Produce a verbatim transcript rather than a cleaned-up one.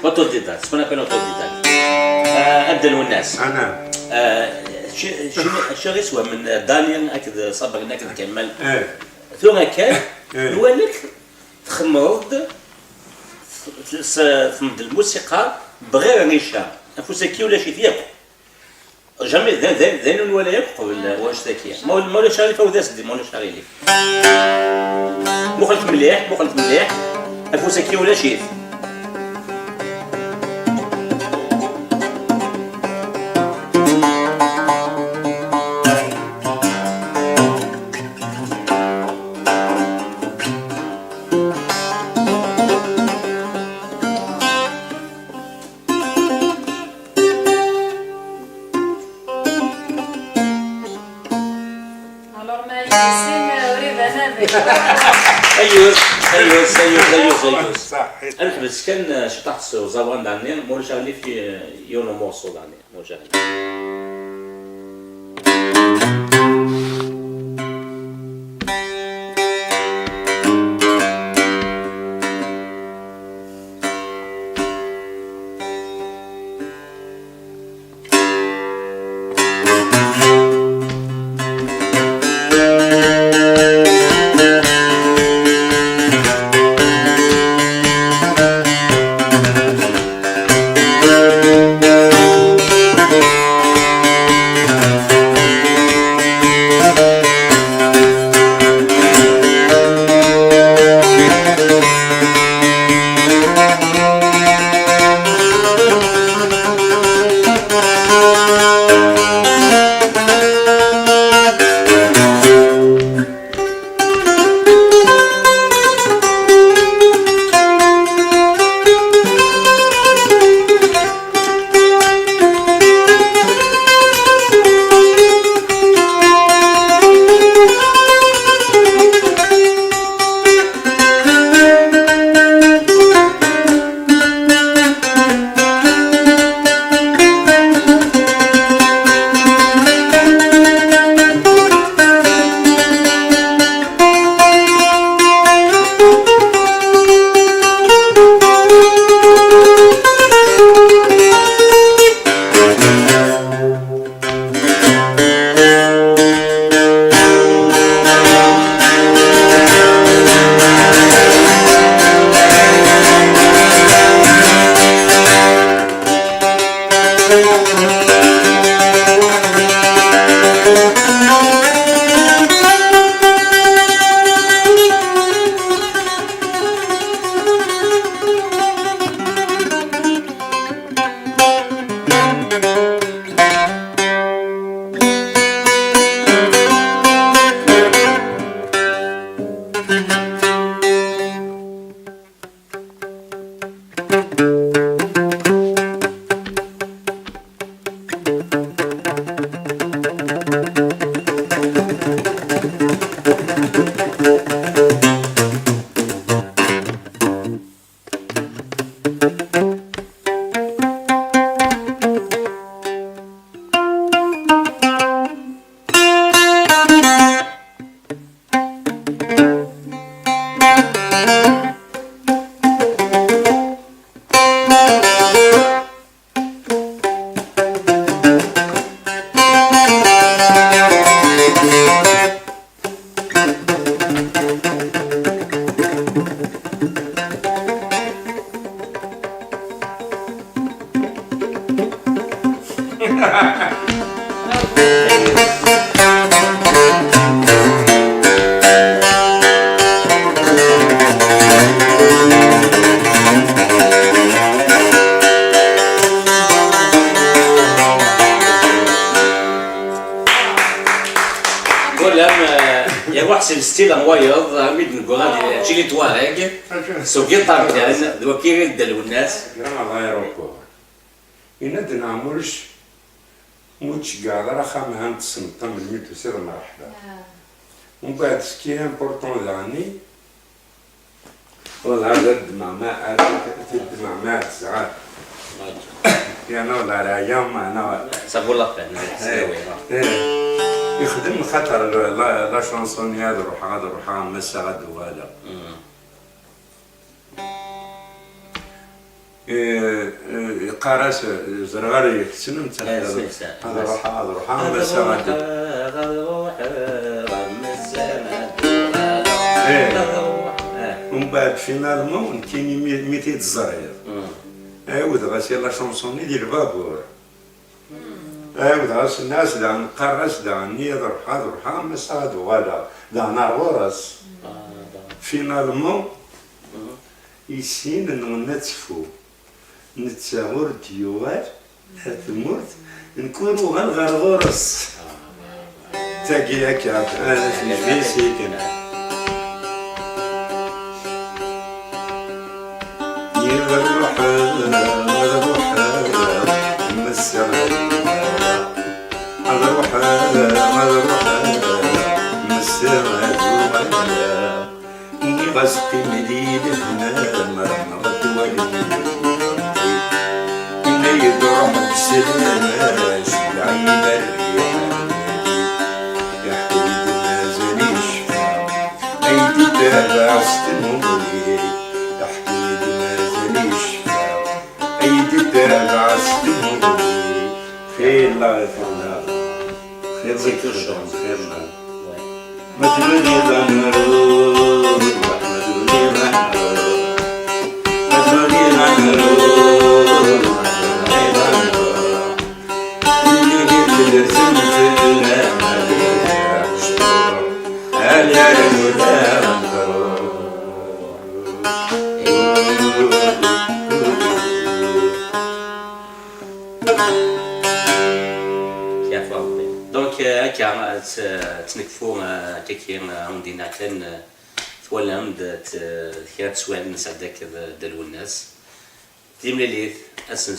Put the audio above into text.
Autodidacte, ce qu'on appelle autodidacte. Euh, Abdel Wennas. Ah, naam. Euh, ch-, ch-, ch-, ɣ-iswehmen Dani akked Sabrin akked Kamal. Eh. Tura kan, eh, nwala-k txemmreḍ-d, s-, s-, txemmem-d lmusiqa bɣir rrica. Afus-agi ulac-it yakk. Jamais, d, d, d ayen ur nwala yakk qbel wanect-agi. Ma, ma ulac aɣilif, awd-as-d, ma ulac aɣilif. Muqlet mliḥ, muqlet mliḥ. Afus-agi ulac-it. Alors, ma yessin, ur iban ara. Ayyuz, ayyuz, ayyuz, ayyuz, ayyuz. Ad neḥbes kan, eh, ciṭṭaḥ s uẓawan daɣen, ma ulac aɣilif, eh, yiwen umurṣu daɣen, ma ulac aɣilif. Voilà, euh, yerwa Ḥsen stil n wayeḍ, armi d-neggra di Ččili Tuareg, s ugiṭar kan, d wagi i d Lwennas. Grand aéroport. Yenna-d: "Nɛemmuṛec, mu tceggɛeḍ ara axxam, han tessneḍ-t, melmi d-tusiḍ, mreḥba." Ah. Mbeɛd, ce qui est important daɣen, والله هذا الدماغ ما، هذا الدماغ ما تزعل. يعني والله رايا ما أنا. Ça vaut la peine, c'est vrai. إيه. يخدم خاطر la، la chanson هذا روحها، هذا روحها، ما سا غدو هذا. مم. Eh, eh, yeqqar-as, eh, ẓriɣ ara yak tessnem-tt. Eh, ad ruḥeɣ, ad ruḥeɣ, ad ruḥeɣ, ad ruḥeɣ, am ass-a ad uɣaleɣ. Eh. Ad ruḥeɣ. Eh. Umbeɛd, finalement, nekkini mi, mi t-id-teẓriḍ, ɛawdeɣ-as i la chanson-nni di lbabur. Ɛawdeɣ-as, nniɣ-as daɣen, qqareɣ-as daɣen, ad ruḥeɣ, ad ruḥeɣ, am ass-a ad uɣaleɣ daɣen ar ɣur-s. Finalement, i sin nɣenna tfu. Netta ur d-yuɣal ar tmurt, nekk ur uɣaleɣ ar ɣur-s. Tagi akka, ad nejbis yakan. Ad ruḥeɣ, ad ruḥeɣ, massa ad uɣaleɣ. Ad ruḥeɣ, ad ruḥeɣ, massa ad uɣaleɣ. Nniɣ-as qqim di lehna, ma ɣ-twalem. Yenna-yi-d ruḥ bselma, ceggeɛ-iyi-d ar rriḥa. Iḥka-yi-d mazal icfa, ay d-itabaɛ s tmuɣli. Iḥka-yi-d mazal icfa, ay d-itabaɛ s tmuɣli. Xilla xilla. Xilla xilla. Ma tebdiḍ amrud, ma tebdiḍ amrud, ma tebdiḍ amrud, ma tebdiḍ amrud. Ini-yi-d tedrem fell-am, ad yerẓ uceṭṭuḍ, ad yerẓ uceṭṭuḍ. Yeɛfu Ṛebbi. Donc, euh, akka, ad, euh, ttnekfu, euh, akkaki, euh, undin kan, euh, twalam-d, euh, t-, kra n teswiɛin nesɛedda akked, euh, Dda Lwennas. Timlilit, ass n